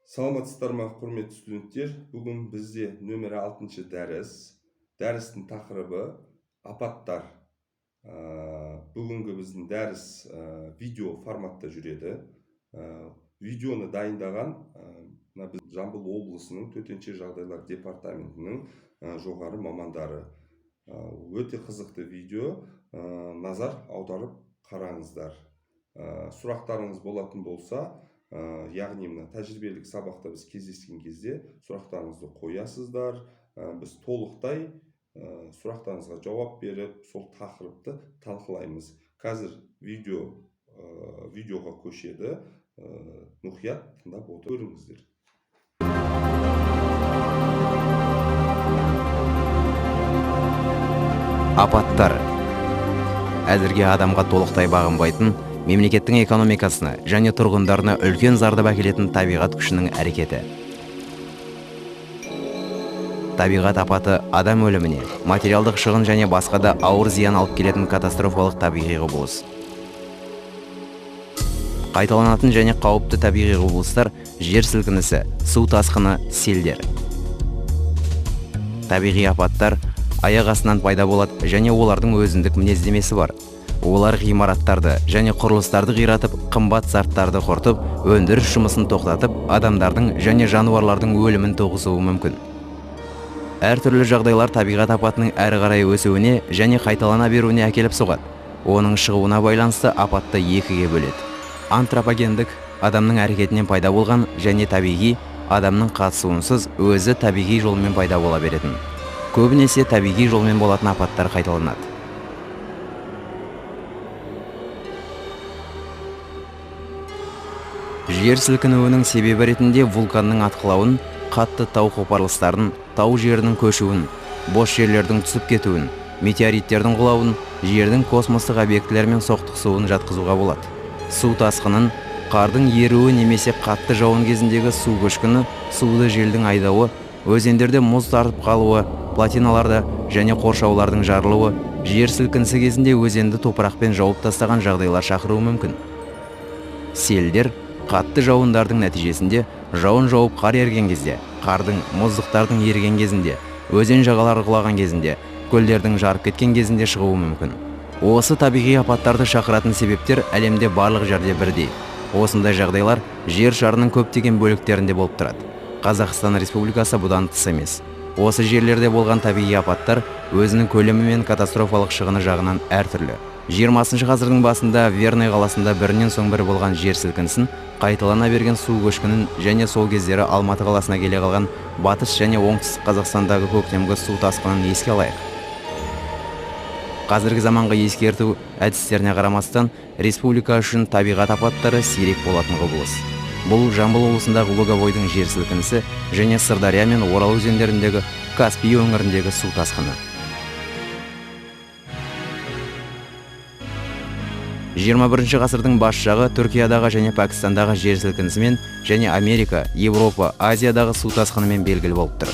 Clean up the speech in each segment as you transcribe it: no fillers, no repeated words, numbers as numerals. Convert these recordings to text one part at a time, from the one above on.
Саламатсыздар ма, құрметті студенттер! Бүгін бізде нөмірі 6 дәріс. Дәрістің тақырыбы апаттар. Бүгінгі біздің дәріс видео форматта жүреді. Видеоны дайындаған мына біз Жамбыл облысының төтенше жағдайлар департаментінің жоғары мамандары. Өте қызықты видео, назар аударып қараңыздар. Сұрақтарыңыз болатын болса, яғни мына тәжірибелік сабақта біз кездескен кезде сұрақтарыңызды қоясыздар. Біз толықтай сұрақтарыңызға жауап беріп, сол тақырыпты талқылаймыз. Қазір видеоға көшеді. Мұқият тыңдап отырыңыздар. Апаттар әзірге адамға толықтай бағынбайтын, мемлекеттің экономикасына және тұрғындарына үлкен зардап әкелетін табиғат күшінің әрекеті. Табиғат апаты адам өліміне, материалдық шығын және басқа да ауыр зиян алып келетін катастрофалық табиғи құбылыс. Қайталанатын және қауіпті табиғи құбылыстар жер сілкінісі, су тасқыны, селдер. Табиғи апаттар аяқ астынан пайда болады және олардың өзіндік мінездемесі бар. Олар ғимараттарды және құрылыстарды қиратып, қымбат заттарды құртып, өндіріс жұмысын тоқтатып, адамдардың және жануарлардың өлімін туғызуы мүмкін. Әртүрлі жағдайлар табиғат апатының әрі қарай өсуіне және қайталана беруіне әкеліп соғады. Оның шығуына байланысты апатты екіге бөледі. Антропогендік, адамның әрекетінен пайда болған, және табиғи, адамның қатысуынсыз өзі табиғи жолмен пайда бола беретін. Көбінесе табиғи жолмен болатын апаттар қайталанады. Жер сілкінуінің себебі ретінде вулканның атқылауын, қатты тау қопарылыстарын, тау жерінің көшуін, бос жерлердің түсіп кетуін, метеориттердің құлауын, жердің космостық объектілермен соқтығысуын жатқызуға болады. Су тасқынын, қардың еруі немесе қатты жауын кезіндегі су көшкіні, суды желдің айдауы, өзендерде мұз тартып қалуы, плотиналарда және қоршаулардың жарылуы, жер сілкінісі кезінде өзенді топырақпен жауып тастаған жағдайлар шақыруы мүмкін. Селдер қатты жауындардың нәтижесінде жауын жауып қар еріген кезде, қардың, мұздықтардың еріген кезінде, өзен жағалары құлаған кезінде, көлдердің жарып кеткен кезінде шығуы мүмкін. Осы табиғи апаттарды шақыратын себептер әлемде барлық жерде бірдей. Осындай жағдайлар жер шарының көптеген бөліктерінде болып тұрады. Қазақстан Республикасы бұдан тыс емес. Осы жерлерде болған табиғи апаттар өзінің көлемі мен катастрофалық шығыны жағынан әртүрлі. 20 ғасырдың басында Верный қаласында бірінен соң бірі болған жер сілкінісін, қайталана берген су көшкінін және сол кездері Алматы қаласына келе қалған Батыс және Оңтүстік Қазақстандағы көктемгі су тасқынын еске алайық. Қазіргі заманғы ескерту әдістеріне қарамастан, республика үшін табиғат апаттары сирек болатын құбылыс. Бұл Жамбыл облысындағы Луговойдың жер сілкінісі және Сырдария мен Орал өзендеріндегі Каспий өңіріндегі су тасқыны. 21 ғасырдың бас жағы Түркиядағы және Пәкістандағы жер сілкінісімен және Америка, Европа, Азиядағы су тасқынымен белгілі болып тұр.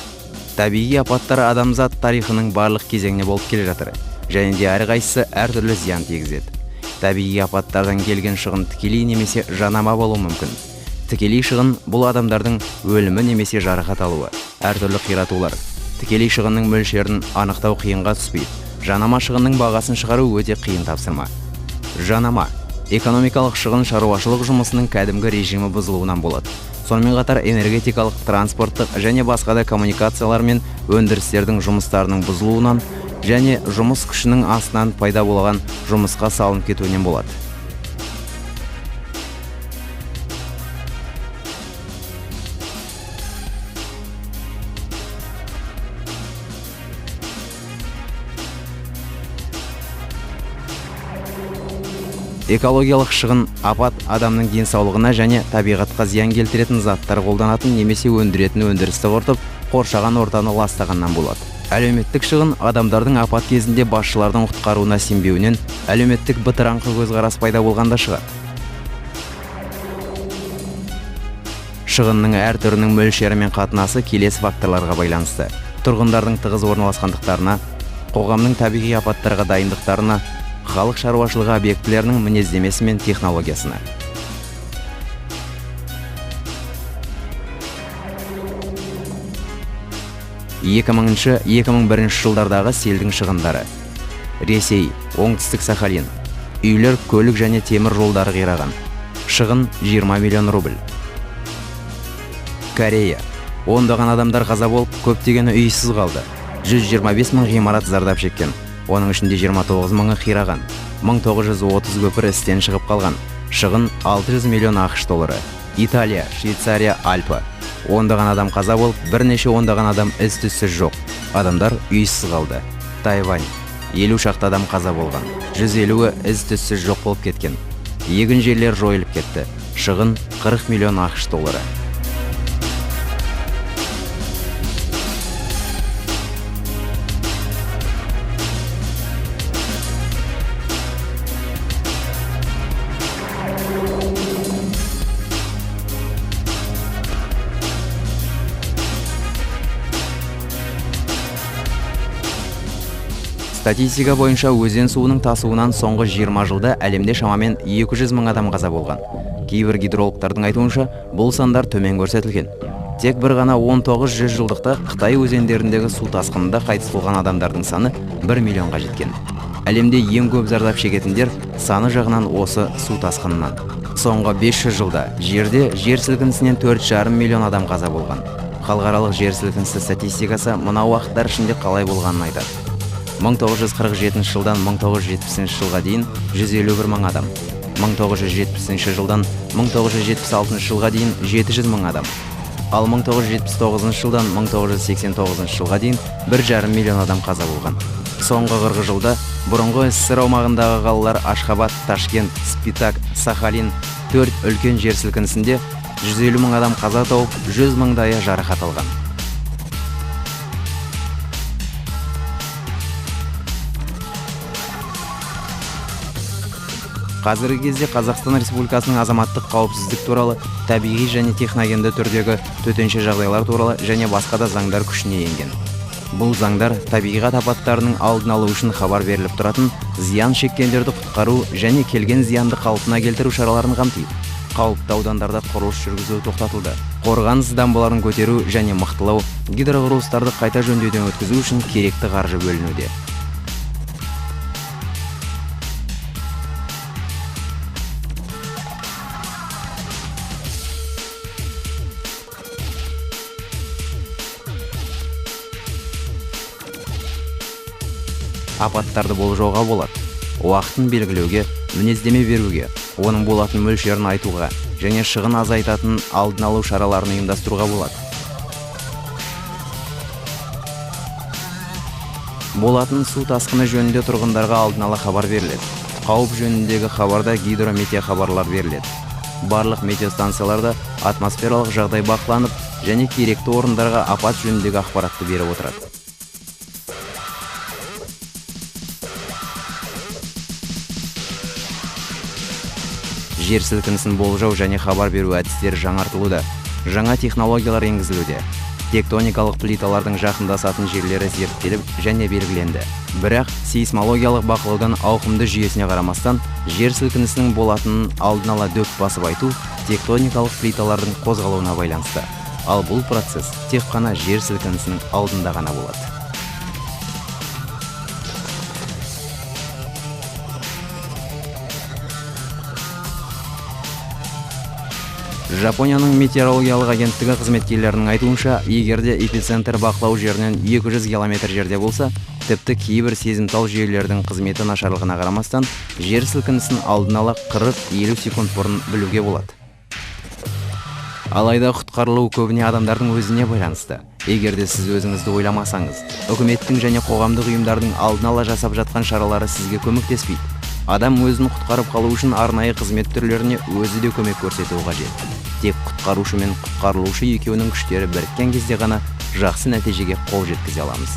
Табиғи апаттар адамзат тарихының барлық кезеңіне болып келе жатыр, және де әрқайсысы әртүрлі зиян тигізеді. Табиғи апаттардан келген шығын тікелей немесе жанама болуы мүмкін. Тікелей шығын бұл адамдардың өлімі немесе жарақат алуы, әртүрлі қиратулар. Тікелей шығынның мөлшерін анықтау қиынға түспейді. Жанама шығынның бағасын шығару өте қиын тапсырма. Жанама экономикалық шығын шаруашылық жұмысының кәдімгі режимі бұзылуынан болады. Сонымен қатар энергетикалық, транспорттық және басқа да коммуникациялар мен өндірістердің жұмыстарының бұзылуынан және жұмыс күшінің астынан пайда болған жұмысқа салынып кетуінен болады. Экологиялық шығын апат адамның денсаулығына және табиғатқа зиян келтіретін заттар қолданатын немесе өндіретін өндірісті құртып, қоршаған ортаны ластағаннан болады. Әлеуметтік шығын адамдардың апат кезінде басшылардың құтқаруына сенбеуінен, әлеуметтік бытыраңқы көзқарас пайда болғанда шығады. Шығынның әр түрінің мөлшері мен қатынасы келесі факторларға байланысты. Тұрғындардың тығыз орналасқандықтарына, қоғамның табиғи апаттарға дайындықтарына, халық шаруашылығы объектілерінің мінездемесі мен технологиясына. 2000-2001 жылдардағы селдің шығындары. Ресей, Оңтүстік Сахалин. Үйлер, көлік және темір жолдары қираған. Шығын 20 миллион рубль. Корея. Ондаған адамдар қаза болып, көптегені үйсіз қалды. 125 мың ғимарат зардап шеккен. Оның ішінде 29 мыңы қираған. 1930 көпір істен шығып қалған. Шығын 600 миллион ақш доллары. Италия, Швейцария, Альпы. Ондаған адам қаза болып, бірнеше ондаған адам із-түссіз жоқ. Адамдар үйсіз қалды. Тайвань. 50 шақты адам қаза болған. 150-і із-түссіз жоқ болып кеткен. Егін жерлер жойылып кетті. Шығын 40 миллион ақш доллары. Статистика бойынша өзен суының тасуынан соңғы 20 жылда әлемде шамамен 200 мың адам қаза болған. Кейбір гидрологтардың айтуынша, бұл сандар төмен көрсетілген. Тек бір ғана 1900 жылдықта Қытай өзендеріндегі су тасқынында қайтыс болған адамдардың саны 1 миллионға жеткен. Әлемде ең көп зардап шегетіндер саны жағынан осы су тасқынынан. Соңғы 500 жылда жерде жер сілкінісінен 4,5 миллион адам қаза болған. Халықаралық жер сілкінісі статистикасы мына уақыттар ішінде қалай болғанын айтады. 1947 жылдан 1970 жылға дейін 151 мың адам, 1970 жылдан 1976 жылға дейін 700 мың адам, ал 1979 жылдан 1989 жылға дейін 1,5 миллион адам қаза болған. Соңғы 40 жылда бұрынғы СССР аумағындағы қалалар Ашхабад, Ташкент, Спитак, Сахалин 4 үлкен жер сілкінісінде 150 мың адам қаза тауып, 100 мыңдайы жарақат алған. Қазіргі кезде Қазақстан Республикасының азаматтық қауіпсіздік туралы, табиғи және техногенді түрдегі төтенше жағдайлар туралы және басқа да заңдар күшіне енген. Бұл заңдар табиғат апаттарының алдын алу үшін хабар беріліп тұратын зиян шеккендерді құтқару және келген зиянды қалпына келтіру шараларын қамтиды. Қауіпті аудандарда құрылыс жүргізу тоқтатылды. Қорғаныс дамбаларын көтеру және мықтылау, гидроқұрылыстарды қайта жөндеуден өткізу үшін керекті қаржы бөлінуде. Апаттарды болжауға болады. Уақытын белгілеуге, мінездеме беруге, оның болатын мөлшерін айтуға және шығын азайтатын алдын алу шараларын ұйымдастыруға болады. Болатын су тасқыны жөнінде тұрғындарға алдын ала хабар беріледі. Қауіп жөніндегі хабарда гидрометеохабарлар беріледі. Барлық метеостанцияларда атмосфералық жағдай бақыланып және керекті орындарға апат жөніндегі ақпаратты беріп отырады. Жер сілкінісін болжау және хабар беру әдістері жаңартылуда, жаңа технологиялар енгізілуде. Тектоникалық плиталардың жақындасатын жерлері зерттеліп және белгіленді. Бірақ сейсмологиялық бақылаудан ауқымды жүйесіне қарамастан, жер сілкінісінің болатынын алдын ала дөп басып айту тектоникалық плиталардың қозғалуына байланысты. Ал бұл процесс тек қана жер сілкінісінің алдында ғана болады. Жапонияның метеорологиялық агенттігі қызметкерлерінің айтуынша, егер де эпицентр бақылау жерінен 200 километр жерде болса, тіпті кейбір сезімтал жүйелердің қызметі нашарлығына қарамастан, жер сілкінісін алдын ала 40-50 секунд бұрын білуге болады. Алайда құтқарылу көбіне адамдардың өзіне байланысты. Егер де сіз өзіңізді ойламасаңыз, үкіметтің және қоғамдық ұйымдардың алдын ала жасап жатқан шаралары сізге көмектеспейді. Адам өзін құтқарып қалу үшін арнайы қызмет түрлеріне өзі де көмек көрсетуі қажет. Тек құтқарушы мен құтқарылушы екеуінің күштері біріккен кезде ғана жақсы нәтижеге қол жеткізе аламыз.